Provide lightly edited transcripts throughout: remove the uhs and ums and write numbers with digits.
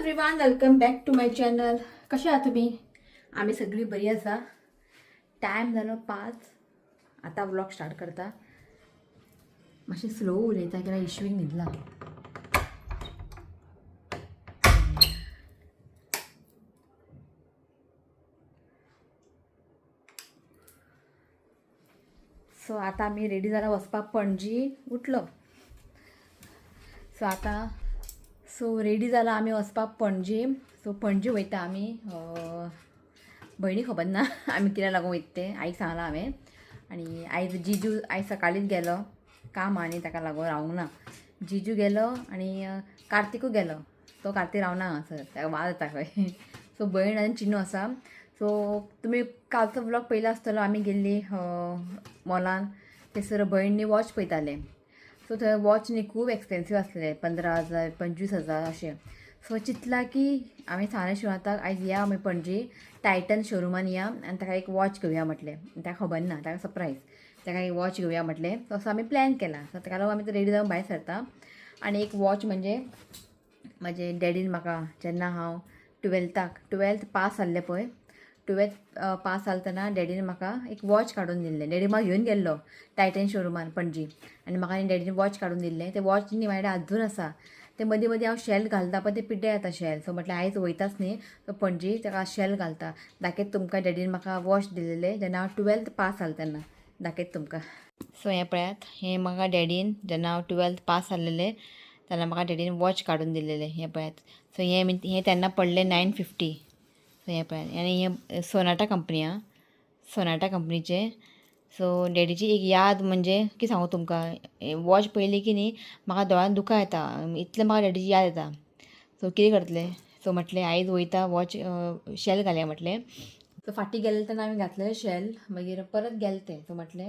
Everyone, welcome back to my channel. कशें आहा तुमी? आमी सगळीं बरी आसा. टायम जालो 5. आतां व्लॉग स्टार्ट करता. मातशें स्लो उलयता कित्याक इश्वीक न्हिदला. सो आतां आमी रेडी जाला वचपाक पणजी. उठलो. सो आतां सो रेडी जाला आमी वचपाक पणजी. सो पणजी वयता आमी. भयणी खबर ना आमी कित्याक लागून वयता तें. आईक सांगलां हांवें. आनी आयज जिजू आयज सकाळींच गेलो काम आनी ताका लागून रावंक ना. जिजू गेलो आनी कार्तिकूय गेलो. तो कार्तीक रावना हांगासर, ताका वाज येता खंय. सो भयण आनी चिनू आसा. सो तुमी कालचो व्लॉग पयला आसतलो. आमी गेल्ली मॉलान, थंयसर भयण न्ही वॉच पळयतालें. सो थंय वॉच न्ही खूब एक्सपेन्सीव आसले, 15,000 25,000 अशें. सो चिंतलां की आमी सांगलें शिवनाथाक आयज या आमी पणजी टायटन शोरुमान या आनी ताका एक वॉच घेवया म्हटलें. ताका खबर ना, ताका सरप्रायज. ताका एक वॉच घेवया म्हटलें. सो असो आमी प्लॅन केला. सो ताका लागून आमी रेडी जावन भायर सरता. आनी एक वॉच म्हणजे म्हजे डॅडीन म्हाका जेन्ना हांव ट्वेल्थ पास जाल्लें पळय, ट्वेल्थ पास जालें तेन्ना डॅडीन म्हाका एक वॉच काडून दिल्लें. डॅडी म्हाका घेवन गेल्लो टायटन शोरुमान पणजी आनी म्हाका आनी डॅडीन वॉच काडून दिल्लें. तें वॉच न्ही म्हाजे कडेन आजून आसा. तें मदीं मदीं हांव शेल घालता पण तें पिड्ड्यार जाता शेल. सो म्हटलें आयज वयताच न्ही सो पणजी ताका शेल घालता. दाखयता तुमकां डॅडीन म्हाका वॉच दिलेलें जेन्ना हांव ट्वेल्थ पास जालें तेन्ना. दाखयता तुमकां. सो हें पळयात, हें म्हाका डॅडीन जेन्ना हांव ट्वेल्थ पास जाल्लेलें तेन्ना म्हाका डॅडीन वॉच काडून दिलेलें. हें पळयात. सो हें तेन्ना पडलें 950. सो हें पळयात. आनी हें सोनाटा कंपनी आं, सोनाटा कंपनीचें. सो डॅडीची एक याद म्हणजे कितें सांगू तुमकां, वॉच पळयली की न्ही म्हाका दोळ्यान दुकां येता, इतलें म्हाका डॅडीची याद येता. सो कितें करतलें? सो म्हटलें आयज वयता वॉच शेल घालया म्हटलें. सो फाटीं गेलें तेन्ना हांवें घातलें शेल, मागीर परत गेलें तें. सो म्हटलें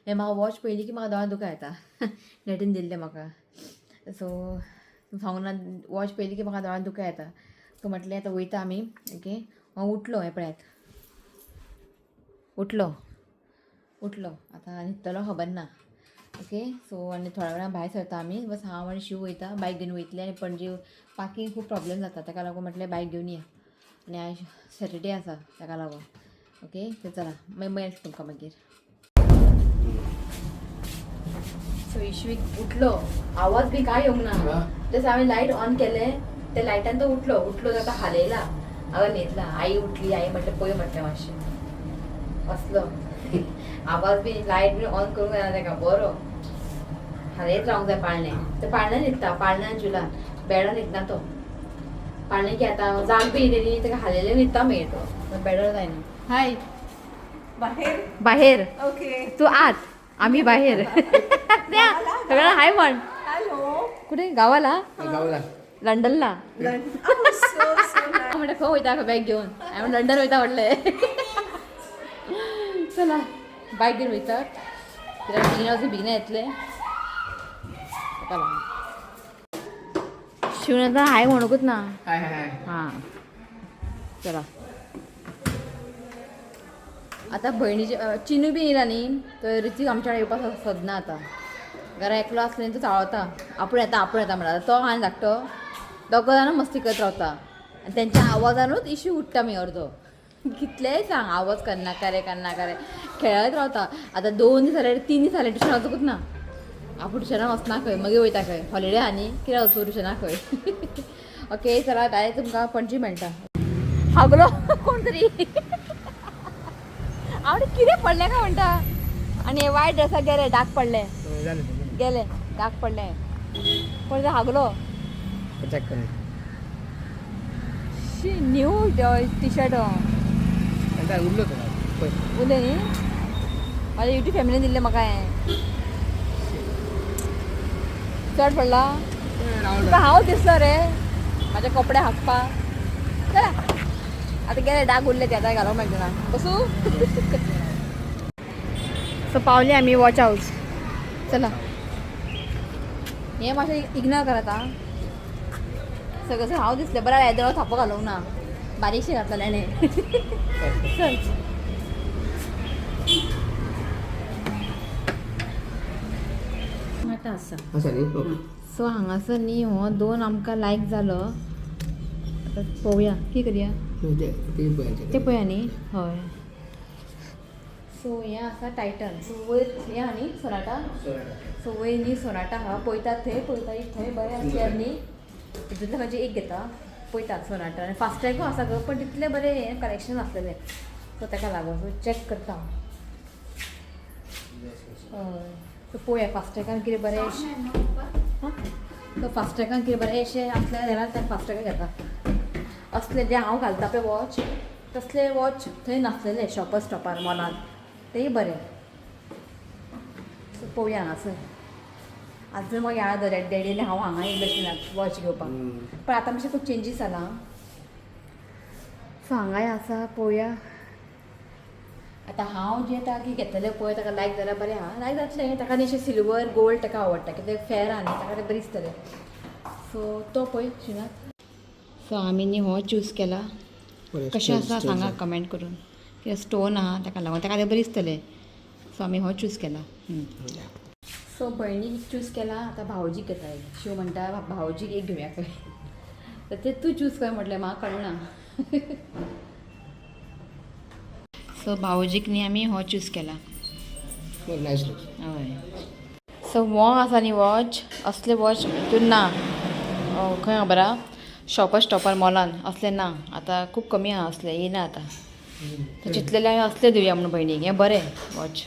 हें म्हाका वॉच पळयली की म्हाका दोळ्यान दुकां येता. डॅडीन दिल्लें म्हाका. सो सांगू ना, वॉच पळयली की म्हाका दोळ्यान दुकां येता. सो म्हटलें आतां वयता आमी. ओके, हांव उठलो. हें पळयात, उठलो उठलो. आतां न्हिदतलो खबर ना. ओके, सो आनी थोड्या वेळान भायर सरता आमी. बस हांव आनी शिव वयता, बायक घेवन वयतले. आनी पणजे पार्कींग खूब प्रॉब्लेम जाता, ताका लागून म्हटलें बायक घेवन या. आनी आयज सॅटर्डे आसा ताका लागून. ओके, तर चला मागीर मेळटा तुमकां मागीर. सो इश्वीक उठलो, आवाज बी काय येवंक ना. तशें हांवें लायट ऑन केलें, त्या लायटान तो उठलो. उठलो ताका हालयला, हांवें न्हिदला. आई उठली, आई म्हटलें पळय म्हटलें मातशें बसलो. आवाज बी लायट बी ऑन करूंक जायना ताका, बरो हालयत रावंक जाय. पाळणें ते पाळण्यान न्हिदता, पाळण्यान झुलान, बेडान न्हिदना तो. पाळणें की आतां जाग बी येयली ताका हालयलें न्हिदता मागीर तो, बेडार जायना. हाय. बाहेर. बाहेर. ओके. तू आत, आम्ही बाहेर. सगळं हाय म्हण. हॅलो. कुठे? गावाला? गावला. लंडनला. सो सो म्हणटा खंय वयता बॅग घेवन? हांवें लंडन वयता म्हटलें. चला बायक घेवन वयता कित्याक बेगीन वचून बेगीन येतलें ताका लागून. शिवून आतां हाय म्हणूंकच ना. हाय हाय हाय. हां चला आतां भयणीचे चिनू बी येयला न्ही, तर ऋतीक आमच्या कडेन येवपाक सोदना. आतां घरा एकलो आसलो न्ही तो चाळवता, आपूण येता आपूण येता म्हणटा. तो आनी धाकटो दोग जाणां मस्ती करत रावता आनी तेंच्या आवाजानूच इशू उठ्ठा मागीर अर्दो. कितलेंय सांग आवाज करनाका रे करनाका रे, खेळत रावता. आतां 2 दीस जाले 3 दीस जाले ट्युशनाक वचूंकच ना. आपूण ट्युशनाक वचना खंय, मागीर वयता खंय हॉलिडे आनी कित्याक वचूं ट्युशनाक खंय. ओके चला डायरेक्ट तुमकां पणजी मेळटा. हागलो कोण तरी, हांव कितें पडलें काय म्हणटा. आनी वायट ड्रेसाक गेले डाग पडले. गेले डाग पडले, कोण तरी हागलो. चेक कर. शी, न्यू टी शर्ट. उरलो तो पळय. उरलें न्ही, म्हाज्या युट्यूब फॅमिलीन दिल्लें म्हाका हें. चड पडला तुका? हांव दिसलो रे म्हाजे कपडे हागपाक. चला आतां गेले डाग उरले ते आतां घालूंक मेळटा ना. बसूं. सो पावली आमी वॉच हावज. चला हें मातशें इग्नोर करात आं. सगळें हांव दिसलें बरें, येदो थापो घालूंक ना, बारीकशें घातलें ताणें. चल आसा न्ही. ओके. सो हांगासर न्ही हो दोन आमकां लायक जालो. आतां पळोवया की करया. ते ते ते पळया न्ही. हय, सो हें आसा टायटन. सो वयर हें आहा न्ही सोनाटा. सो वयर न्ही सोनाटा आहा, पळयतात थंय, पळयता एक थंय बरें आसल्यार न्ही तितूंतलें खंयचें एक घेता, पळयतात सोनाटा. आनी फास्टॅगूय आसा गो, पण तितलें बरें हें कलेक्शन आसलेलें, सो ताका लागून सो चॅक करता हांव. हय, सो पळोवया फास्टॅगान कितें बरें. हां, सो फास्टॅगान कितें बरें अशें आसलें जाल्यार तें फास्टॅगान घेता. असले जे हांव घालता पळय वॉच, तसले वॉच थंय नासलेले शॉपर स्टॉपार मॉलान, तेय बरें. सो पळोवया हांगासर. आजून म्हाका याद डॅडीले हांव हांगा येयलें अशें वॉच घेवपाक, पण आतां मातशें खूब चेंजीस जाला. सो हांगाय आसा, पळोवया आतां. हांव जें ताका घेतलें पळय, ताका लायक जाल्यार बरें आहा, लायक जातलें ताका. न्ही अशें सिल्वर गोल्ड ताका आवडटा, कित्याक फेर आहा न्ही, ताका तें बरें दिसतलें. सो तो पळय शिनात. सो आमी न्ही हो चूज केला. कशें आसा सांगा कमेंट करून. कित्याक स्टोन आहा, ताका लागून ताका तें बरें दिसतलें. सो आमी हो चूज केला. सो भयणीक चूज केला, आतां भावजीक घेता एक. शिव म्हणटा भावजीक एक घेवया खंय, तर ते तूं चूज कर म्हटलें, म्हाका कळना. सो भावजीक न्ही आमी हो चूज केला. Nice looks. हय, सो हो आसा न्ही वॉच, असले वॉच हितून ना खंय खबर आहा, शॉपर स्टॉपार मॉलान असले ना आतां, खूब कमी आहा असले, येयना आतां. तर चिंतलेलें हांवें असले दिवया म्हणून भयणीक, हें बरें वॉच.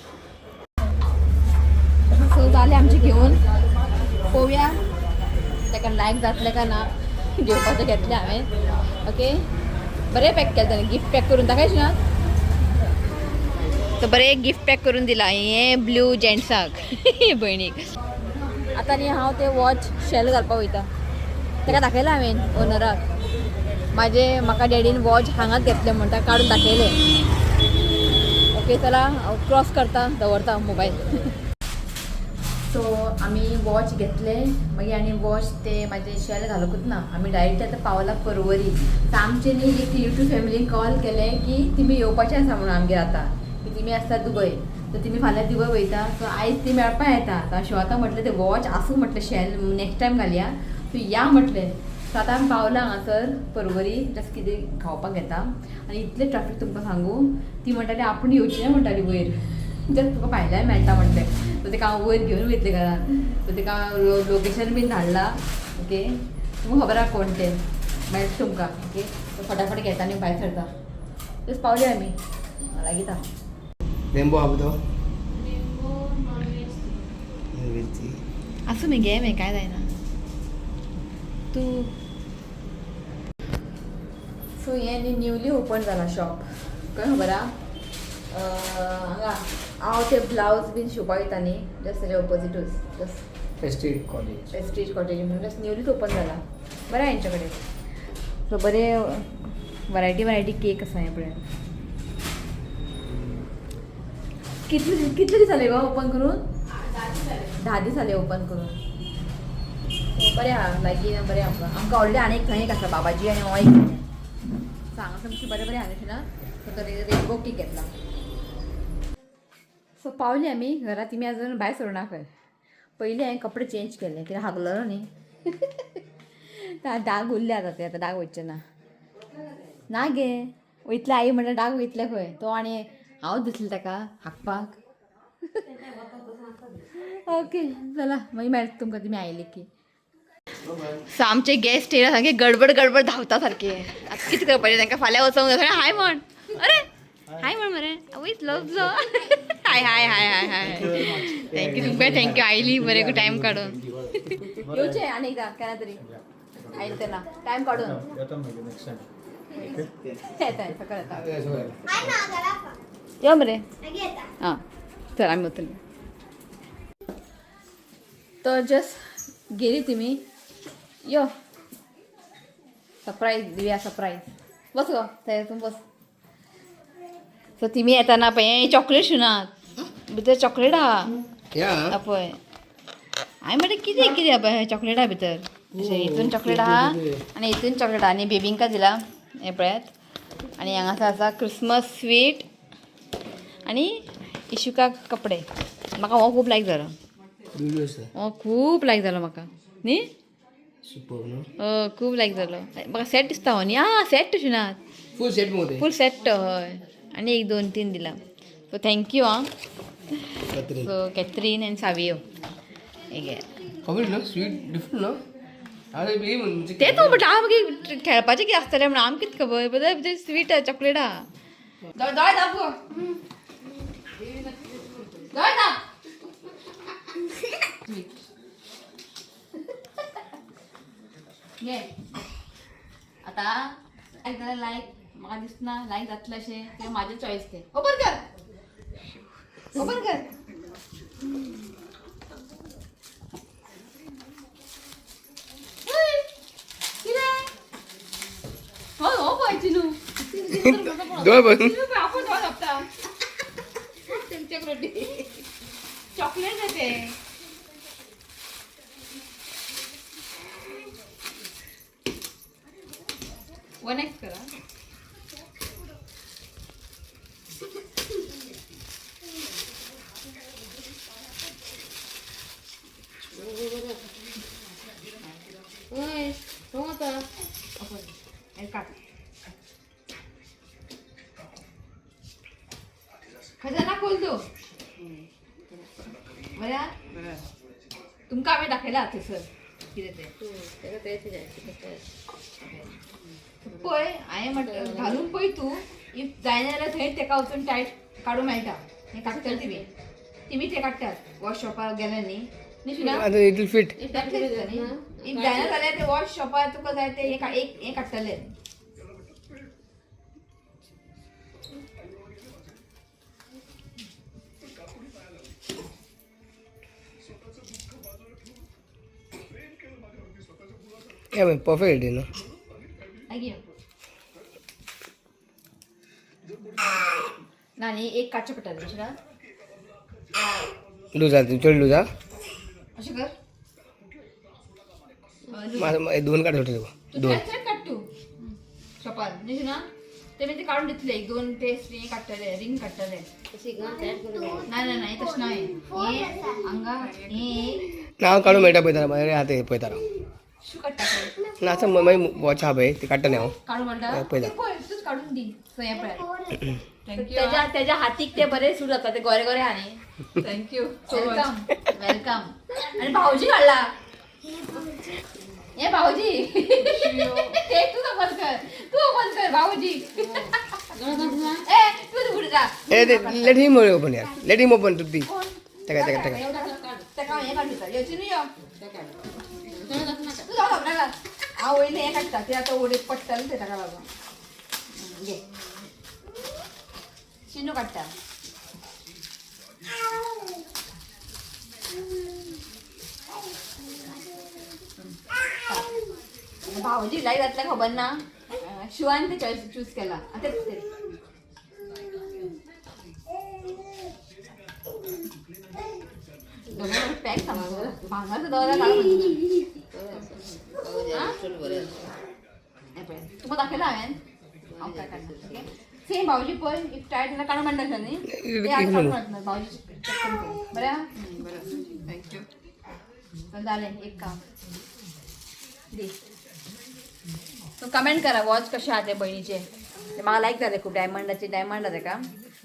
सो जालें आमचें घेवन, पळोवया ताका लायक जातलें काय ना. घेवपाचें घेतलें हांवें. ओके, बरें पॅक केलें ताणें, गिफ्ट पॅक करून दाखय ना. तर बरें गिफ्ट पॅक करून दिलां हें ब्लू जेंट्साक, भयणीक. आतां न्ही हांव तें वॉच शेल घालपाक वयता. ताका दाखयलां हांवें ओनराक म्हाजे, म्हाका डॅडीन वॉच हांगाच घेतलें म्हण ताका काडून दाखयलें. ओके, चला हांव क्रॉस करता, दवरता मोबायल. सो आमी वॉच घेतले मागीर, आनी वॉच ते म्हाजे शेल घालूंकच ना. आमी डायरेक्ट आतां पावला परवरी. तर आमचे न्ही एक युट्यूब फॅमिलीन कॉल केलें की तुमी येवपाचें आसा म्हणून आमगेर आतां, की तुमी आसता दुबय, तर तुमी फाल्यां दुबय वयता, सो आयज ती मेळपा येता. तर शिव आतां म्हटलें ते वॉच आसूं म्हटलें, शेल नेक्स्ट टायम घालया, तूं या म्हटलें. सो आतां आमी पावला हांगासर परवरी, जस्ट कितें खावपाक घेता. आनी इतलें ट्राफीक तुमकां सांगू, ती म्हणटाली आपूण येवची ना म्हणटाली वयर, जस्ट तुका भायल्यान मेळटा म्हटलें. सो तेका हांव वयर घेवन वयतलें घरान. सो तेका लोकेशन बीन धाडला. ओके, तुमकां खबर आहा कोण तें, मेळटा तुमकां. ओके, सो फटाफट घेता आनी भायर सरता. जस्ट पावले आमी, लागींच आहा. रेनबो आहा तो नॉन आसूं मगे, घे मागीर, कांय जायना तूं. सो हें न्ही न्यूली ओपन जाला शॉप, खंय खबर आहा, हांगा हांव ते ब्लावज बीन शिंवपाक वयता न्ही, जस्ट तेजे ओपोजिटूच just. Prestige college. Prestige cottage म्हणून जस्ट न्यूलीच ओपन जाला. बरें आहा हेंच्या कडेन. सो बरे वरायटी वरायटी केक आसा. हें पळय, कितले कितले दीस जाले गो ओपन करून? 10 दीस जाले ओपन करून. सो बरें आहा, लागीं बरें आमकां. आमकां ऑलरेडी आनी एक थंय एक आसा बाबाजी, आनी हो एक. सो हांगासर मातशें बरें बरें आहा न्ही ना. सो तर रेनबो केक घेतला. सो पावली आमी घरा, तिमी अजून भायर सरुना खंय. पयलीं हांवें कपडे चेंज केले, कित्याक हागलेलो न्ही, डाग उरले आतां, ते आतां डाग वयचे ना. ना गे, वयतले आई म्हणल्यार डाग वयतले खंय तो, आनी हांव दिसलें ताका हागपाक. ओके, चला मागीर मेळटा तुमकां तुमी आयले की. सो आमचे गेस्ट येयला, सारके गडबड गडबड धांवता सारके. आतां कितें करपाचें तांकां, फाल्यां वचोंक जाय. हाय म्हण, अरे हाय म्हण मरे, आवयच लजलो. हाय हाय हाय हाय हाय, thank you तुमकां, thank you आयली बरें टायम काडून. येवचें आनी एकदां केन्ना तरी, आयले तेन्ना टायम काडून. येता मागीर नेक्स्ट टायम. येता, सकाळ येता. यो मरे. हां, चल आमी वतली. तर जस्ट गेली तुमी. यो, सरप्राईज दिवया, सरप्राईज. बस गो थंय तूं बस. सो तिमी येताना पळय चॉकलेट शिवनात, भितर चॉकलेट आहा. या. पळय, हांवें म्हणलें कितें कितें, पळय चॉकलेट आहा भितर अशें. हितून चॉकलेट आहा आनी हितून चॉकलेट आहा आनी बेबिंका दिला हें पळयात. आनी हांगासर आसा क्रिसमस स्वीट आनी इशुकाक कपडे. म्हाका हो खूब लायक जालो. व्हिडिओ आसा. हो खूब लायक जालो म्हाका न्ही. सुपर न्हू. हो, खूब लायक जालो म्हाका. सेट दिसता हो न्ही. आं, सेट तुशें. फूल सेट मो ते. फूल सेट, हय. आनी एक, दोन, तीन दिला. सो thank you आं. कॅथरीन. सो कॅथरीन अँड सावियो हे. खबर न्हू, स्वीट डिफरंट न्हू. हांव बी म्हणजे ते तूं म्हटलं हांव मागीर खेळपाचें कितें आसतलें म्हणून आमकां कितें खबर. बरें, स्वीट चॉकलेट आहा. दोळे दाप गो, दोळे दाप. घे आता. लायक जाल्यार लायक. म्हाका दिसना लायक जातलें अशें. तें म्हाजें चॉयस. तें ओपन कर, ओपन कर. हय, कितें हो हो पळय चिनू. दोळे बंद. चिनू पळय, आपूण दोळे धांपता. चॉकलेट रे ते. वन एक्स करा. हे काढ. खजाना खोल तू. बऱ्या तुमकां हांवें दाखयला थंयसर कितें तें. पळय, हांवें म्हटलें घालून पळय तूं. If जायना जाल्यार थंय तेका वचून टायट काडूंक मेळटा. हें काडटले तिमी, तिमी ते काडटात वॉश शॉपार गेले न्ही न्ही सुना. आतां it will fit. If जायना जाल्यार ते वॉश शॉपार तुका जाय ते हे एक हें काडटले. या परफेक्ट न्हू. मागीर ना न्ही, एक काडचें पडटलें अशें ना. लूज आहा, चड लूज आहा. अशें कर. माझं दोन काढ होते तुका. तू दोन. थंय काडट तूं शॉपार न्ही ना, ते मागीर ते काडून दितले. एक दोन ते हे काडटले, रिंग काडटले. ना ना ना, तशें न्हय. हे हांगा हे. ना, हांव काडूंक मेळटा पळयता. मागीर आहा ते पळयता हांव. शू काडटा पळय. ना, आतां मागीर वॉच आहा पळय, ते काडटा न्ही हांव. काडून म्हणटा. पळयता. पळय, तूच काडून दी. सो हें पळय, तेज्या तेज्या हातीक ते बरे सूट जाता. ते गोरे गोरे आहा न्ही. Thank you. Welcome, welcome. आणि भाऊजी काढला हे. भाऊजी, ते तू ओपन कर, तू ओपन कर भाऊजी. ए, तू पुढे जा. ए, ते let him open यार, let him open तृप्ती. तेका तेका तेका. तेका हें काडून दिता. येवची न्हू, यो तूं. जाव नाका, हांव वयलें हें काडटा. ते आतां उडयत पडटलें ते ताका लागून. घे, चिनू काडटा. भाऊजी लायक जातलें खबर ना. शिवान ते चॉयस चूज केला. आतां ते पॅक सांगू भांगाचं दवरा काडून. तुका दाखयला हांवें. हांव काय काडना. ओके, सेम भाऊजी पळय. If tight जाल्यार काडून म्हणटा न्ही ते. आतां काडून म्हणटा भाऊजी, चेक करून पळय. बरें. बरं, thank you. चल, जालें एक काम. दी. सो कमेंट करा वॉच कशें आहा ते बहिणीचे. ते म्हाका लायक जाले खूब. डायमंडाचे, डायमंड आहा तेका.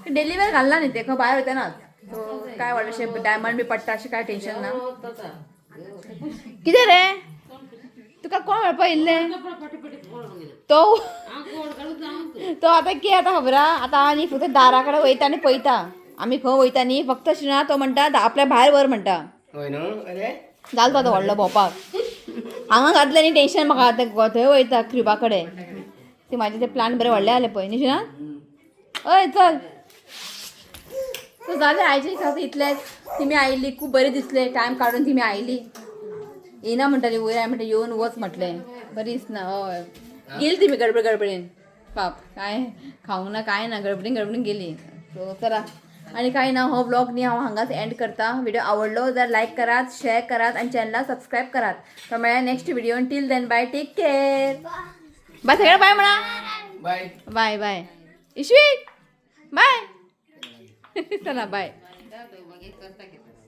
डेली वेअर घालना न्ही ते, खंय भायर वयतनाच. सो काय व्हडलेशें डायमंड बी पडटा अशें काय टेन्शन ना. कितें रे, तुका कोण मेळपा येयल्लें? तो तो आतां कितें आतां खबर आहा. आतां आनी फक्त दारा कडेन वयता आनी पळयता आमी खंय वयता न्ही. फक्त अशें ना, तो म्हणटा आपल्या भायर व्हर म्हणटा. हय न्हू, अरे. जालो तो आतां व्हडलो भोंवपाक. हांगा घातलें न्ही टेन्शन म्हाका. आतां थंय वयता क्रिबा कडेन. ते म्हाजे ते प्लांट बरे व्हडले जाले पळय न्ही ना. हय, चल. सो जालें आयचे खास इतलेंच. तिमी आयिल्ली, खूब बरें दिसलें. टायम काडून तिमी आयली. येना म्हणटाली वयर. हांवें म्हणलें येवन वच म्हटलें. बरी दिसना. हय, गेली तिमी गडबड गडबडीन. पाप, काय खावंक ना, काय ना, गडबडीन गडबडीन गेली. सो चला, आणि काय ना, हो ब्लॉग न्ही हांव हांगाच एंड करता. व्हिडिओ आवडलो जाल्यार लायक करात, शेअर करात आणि चॅनला सबस्क्राईब करात. तर मेळ्या next video. Till then, bye, take care, bye. सगळ्या बाय म्हणा. बाय. बाय बाय इश्विक, बाय. चला, बाय. मागीर करता.